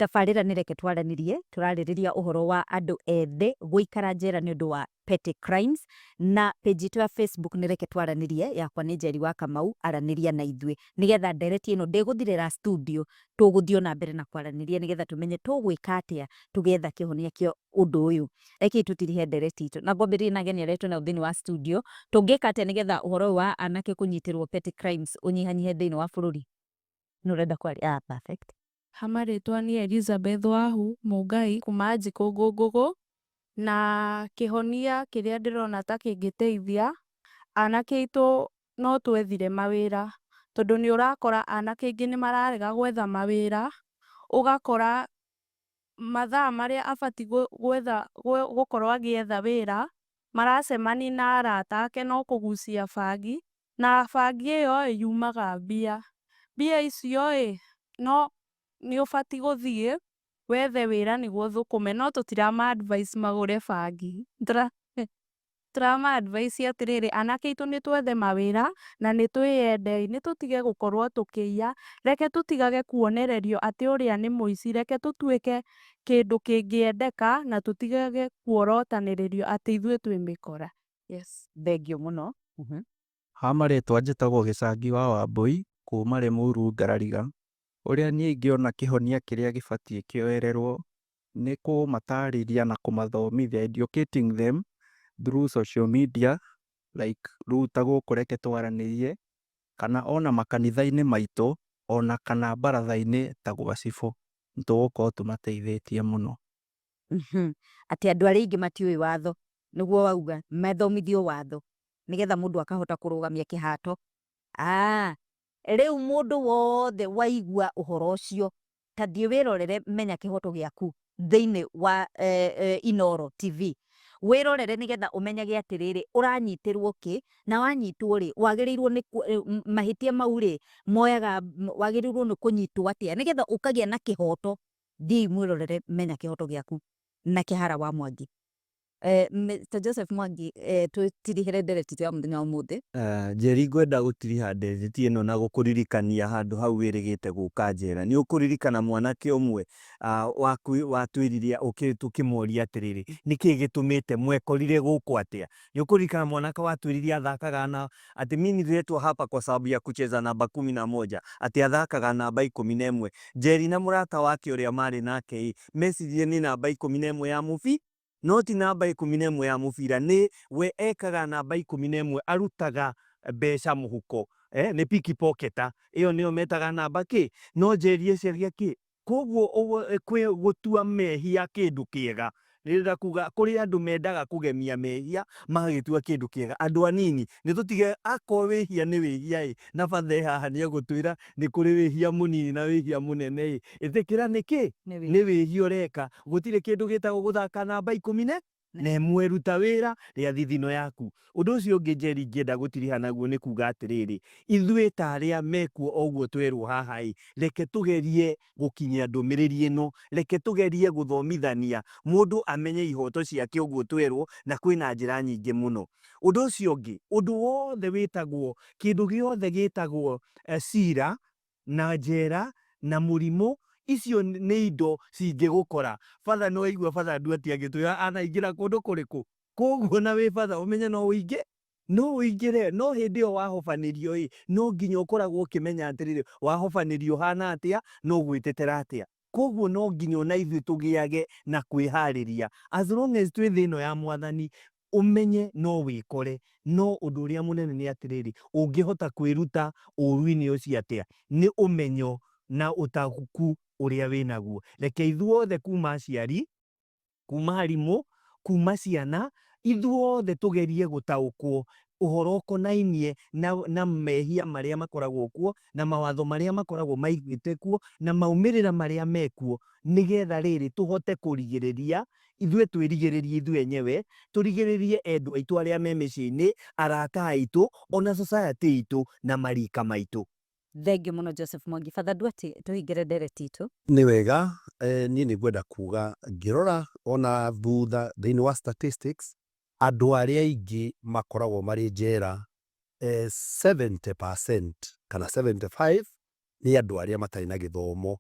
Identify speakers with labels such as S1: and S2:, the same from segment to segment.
S1: Tabarĩra nĩ Reke Twaranĩrie, tũrarĩrĩria ũhoro wa andũ ethĩ gũikara njera nĩ ũndũ wa petty crimes, na page itũ ya Facebook nĩ Reke Twaranĩrie, yakwa nĩ Njeri wa Kamau, aranĩria na ithuĩ nĩgetha ndereti ĩno ndĩgũthirĩra studio, tũgũthiĩ ona mbere na kwaranĩria nĩgetha tũmenye tũgwĩka atĩa tũgĩetha kĩhonia kĩa ũndũ ũyũ. Rekei tũtirihe ndereti itũ na ngwambĩrĩrie na ageni arĩa twĩnao thĩinĩ wa studio, tũngĩka atĩa nĩgetha ũhoro ũyũ wa anake kũnyitĩrwo petty crimes ũnyihanyihe thĩinĩ wa bũrũri? Nũ ũrenda kwaria? Ah, perfect.
S2: Ha marĩtwa niĩ Elizabeth Wahu Mũngai kuma Njikũ-Ngũngũgũ, na kĩhonia kĩrĩa ndĩrona ta kĩngĩteithia, anake aitũ no twethire mawĩra, tondũ nĩ ũrakora anake aingĩ nĩ mararega gwetha mawĩra, ũgakora mathaa marĩa abatiĩ gwetha gũkorwo agĩetha wĩra, maracemania na arata ake no kũgucia bangi, na bangi ĩyo ĩ yumaga mbia, mbia icio ĩ no nĩ ũbatiĩ gũthiĩ wethe wĩra nĩguo ũthũkũme, no tũtirama advice magũre bangi, tũrama advice atĩrĩrĩ, anake aitũ nĩ twethe mawĩra na nĩ twĩyende ĩ, nĩ tũtige gũkorwo tũkĩiya, reke tũtigage kuonererio atĩ ũrĩa nĩ mũici, reke tũtuĩke kĩndũ kĩngĩendeka na tũtigage kuorotanĩrĩrio atĩ ithuĩ twĩ mĩkora. Yes.
S1: Thengiũ mũno.
S3: Ha marĩtwa njĩtagwo Gĩcangi wa Wambũi kuma Rĩmuru Ngarariga. Ũrĩa niĩ ingĩona kĩhonia kĩrĩa gĩbatiĩ kĩoererwo nĩ kũmatarĩria na kũmathomithia, educating them through social media like rĩu ta gũkũ Reke Twaranĩrie, kana ona makanitha-inĩ maitũ, ona kana baratha-inĩ ta gwa cibũ, nĩ tũgũkorwo tũmateithĩtie mũno.
S1: Atĩ andũ arĩa aingĩ matiũĩ watho, nĩguo wauga, mathomithio watho, nĩgetha mũndũ akahota kũrũgamia kĩhato. Aah, rĩu mũndũ wothe waigua ũhoro ũcio, ta thiĩ wĩrorere Menya Kĩhoto Gĩaku thĩinĩ wa Inooro TV, wĩrorere nĩgetha ũmenyage atĩrĩrĩ, ũranyitĩrwo kĩ, na wanyitwo rĩ, wagĩrĩirwo nĩ mahĩtia mau rĩ, moyaga, wagĩrĩirwo nĩ kũnyitwo atĩa, nĩgetha ũkagĩa na kĩhoto. Thiĩi mwĩrorere Menya Kĩhoto Gĩaku na Kĩhara wa Mwangi. Mister Joseph Mwangi, tũtirihĩre ndereti itũ ya mũthenya wa ũmũthĩ.
S4: Njeri ngwenda gũtiriha ndereti ĩno na gũkũririkania handũ hau wĩrĩgĩte gũka njera. Nĩ ũkũririkana mwanake ũmwe watwĩrire tũkĩmũria atĩrĩrĩ, nĩkĩ gĩtũmĩte mwekorire gũkũ atĩa? Nĩ ũkũririkana mwanake watwĩrire athakaga na atĩ mimi nililetwa hapa kwa sababu ya kucheza namba kumi na moja, atĩ athakaga namba 11. Njeri na mũrata wake ũrĩa marĩ nake ĩ, meciririe nĩ namba 11 ya mũbi no ti namba 11 ya mũbira, nĩ we ekaga namba 11 arutaga mbeca mũhuko, eh, nĩ pickpocketer, ĩyo nĩyo metaga namba kĩ, no Njeri eciragia kĩ, koguo kwĩ gũtua mehia kĩndũ kĩega, nĩndĩrenda kuga kũrĩ andũ mendaga kũgemia mehia magagĩtua kĩndũ kĩega, andũ anini nĩ tũtige akorwo wĩhia nĩ wĩhia ĩ, na batha e haha nĩ egũtwĩra nĩ kũrĩ wĩhia mũnini na wĩhia mũnene ĩ, ĩtĩkĩra nĩ kĩ? Nĩ wĩhia ũreka, gũtirĩ kĩndũ gĩtagwo gũthaka namba 11, ruta wĩra, rĩa thithino yaku. Ũndũ ũcio ũngĩ Njeri ingĩenda gũtiriha naguo nĩ kuga atĩrĩrĩ, ithuĩ ta arĩa mekuo o ũguo twerwo haha ĩ, reke tũgerie gũkinyia ndũmĩrĩri ĩno, reke tũgerie gũthomithania mũndũ amenye ihoto ciake ũguo twerwo, na kwĩna njĩra nyingĩ mũno. Ũndũ ũcio ũngĩ, ũndũ wothe wĩtagwo, kĩndũ gĩothe gĩtagwo cira, na njera, na mũrimũ, icio nĩ indo cingĩgũkora. Batha nĩ waigua Batha Nduati agĩtwĩra anaingĩra kũndũ kũrĩkũ? Koguo ona wĩ batha ũmenye no ũingĩ, no ũingĩre, no hĩndĩ ĩyo wahobanĩrio ĩ, no nginya ũkoragwo ũkĩmenya atĩrĩrĩ, wahobanĩrio ũhana atĩa, na ũgwĩtetera atĩa. Koguo no nginya ona ithuĩ tũgĩage na kwĩharĩria. As long as twĩ thĩ ĩno ya Mwathani, ũmenye no wĩkore, no ũndũ ũrĩa mũnene nĩ atĩrĩrĩ, ũngĩhota kwĩruta ũũru-inĩ ũcio atĩa? Nĩ ũmenyo na ũtaũku ũrĩa wĩnaguo. Reke ithuothe kuma aciari, kuma arimũ, kuma ciana, ithuothe tũgerie gũtaũkwo ũhoro ũkonainie na, na mehia marĩa makoragwo kuo, na mawatho marĩa makoragwo maigĩte kuo, na maumĩrĩra marĩa mekuo, nĩgetha rĩrĩ tũhote kũrigĩrĩria, ithuĩ twĩrigĩrĩrie ithuĩ enyewe, tũrigĩrĩrie endwa aitũ arĩa me mĩciĩ-inĩ, arata aitũ, ona society itũ, na marika maitũ.
S1: Thengiũ mũno Joseph Mwangi. Father Nduati, tũhingĩre ndereti itũ.
S5: Nĩ wega, niĩ nĩ ngwenda kuga ngĩrora ona thutha thĩinĩ wa statistics, andũ arĩa aingĩ makoragwo marĩ njera 70% kana 75 nĩ andũ arĩa matarĩ na gĩthomo.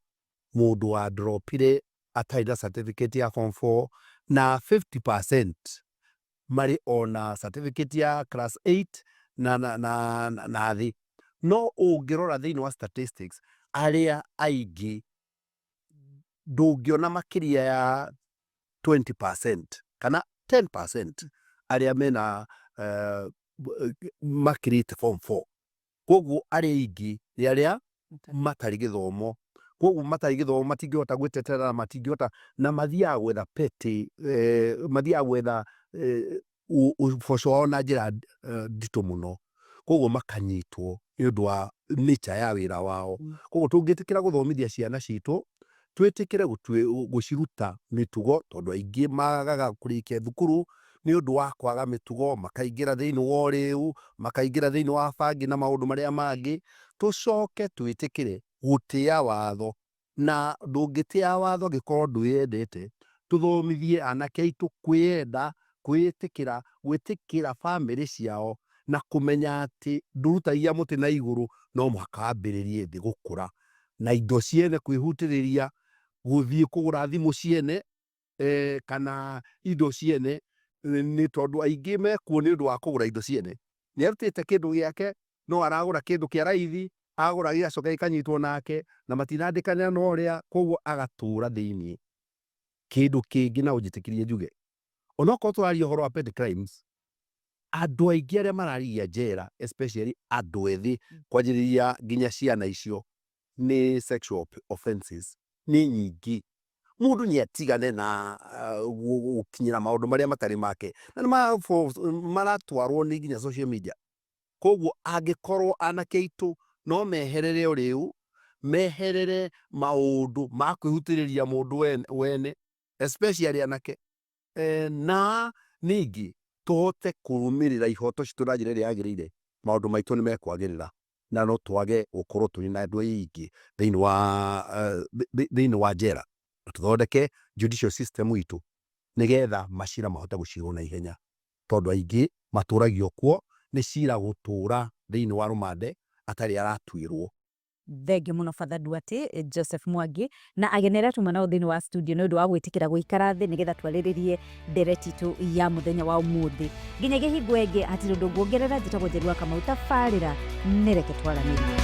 S5: Mũndũ wa dropire atarĩ na certificate ya form 4, na 50% marĩ ona certificate ya class 8 na thĩ. No ũngĩrora thĩinĩ wa statistics, arĩa aingĩ ndũngĩona makĩria ya 20% kana 10% arĩa mena makĩrĩte form 4. Koguo arĩa aingĩ nĩ arĩa matarĩ gĩthomo. Koguo matarĩ gĩthomo matingĩhota gwĩtetera na matingĩhota, na mathiaga gwetha petty, mathiaga gwetha ũboco wao na njĩra nditũ mũno. Koguo makanyitwo nĩ ũndũ wa nature ya wĩra wao. Koguo tũngĩtĩkĩra gũthomithia ciana citũ, twĩtĩkĩre gũciruta mĩtugo, tondũ aingĩ magaga kũrĩkia thukuru nĩ ũndũ wa kwaga mĩtugo, makaingĩra thĩinĩ wa ũrĩu, makaingĩra thĩinĩ wa bangi na maũndũ marĩa mangĩ. Tũcoke twĩtĩkĩre gũtĩa watho, na ndũngĩtĩa watho angĩkorwo ndwĩyendete. Tũthomithie anake aitũ kwĩyenda, kwĩĩtĩkĩra, gwĩtĩkĩra bamĩrĩ ciao, na kũmenya atĩ ndũrutagia mũtĩ na igũrũ, no mũhaka wambĩrĩrie thĩ gũkũra na indo ciene, kwĩhutĩrĩria, gũthiĩ kũgũra thimũ ciene kana indo ciene, nĩ tondũ aingĩ mekuo nĩ ũndũ wa kũgũra indo ciene. Nĩ arutĩte kĩndũ gĩake, no aragũra kĩndũ kĩa raithi, agũra gĩgacoka gĩkanyitwo nake na matinandĩkanĩra na ũrĩa, koguo agatũra thĩinĩ. Kĩndũ kĩngĩ na ũnjĩtĩkĩrie njuge, onokorwo tũraria ũhoro wa petty crimes, andũ aingĩ arĩa mararigia njera, especially andũ ethĩ, kwanjĩrĩria nginya ciana icio, nĩ sexual offenses nĩ nyingĩ. Mũndũ nĩ atigane na gũkinyĩra maũndũ marĩa matarĩ make, na nĩ maratwarwo nĩ nginya social media. Koguo angĩkorwo anake aitũ no meherere ũrĩu, meherere maũndũ ma kwĩhutĩrĩria mũndũ wene, especially anake, na ningĩ tũhote kũrũmĩrĩra ihoto citũ na njĩra ĩrĩa yagĩrĩire, maũndũ maitũ nĩ mekwagĩrĩra, na no twage gũkorwo tũrĩ na andũ aingĩ thĩinĩ wa njera. Na tũthondeke judicial system itũ nĩgetha macira mahote gũcirwo na ihenya, tondũ aingĩ matũragio kuo nĩ cira gũtũra thĩinĩ wa rũmande atarĩ aratuĩrwo.
S1: Thengiũ mũno, Father Duarte Joseph Mwangi na ageni arĩa tuma nao thĩinĩ wa studio, nĩ ũndũ wa gwĩtĩkĩra gũikara thĩ nĩgetha twarĩrĩrie ndereti itũ ya mũthenya wa ũmũthĩ. Nginyagia hingo ĩngĩ, hatirĩ ũndũ nguongerera. Njĩtagwo Njeri wa Kamau, tabarĩra nĩ Reke Twaranĩrie.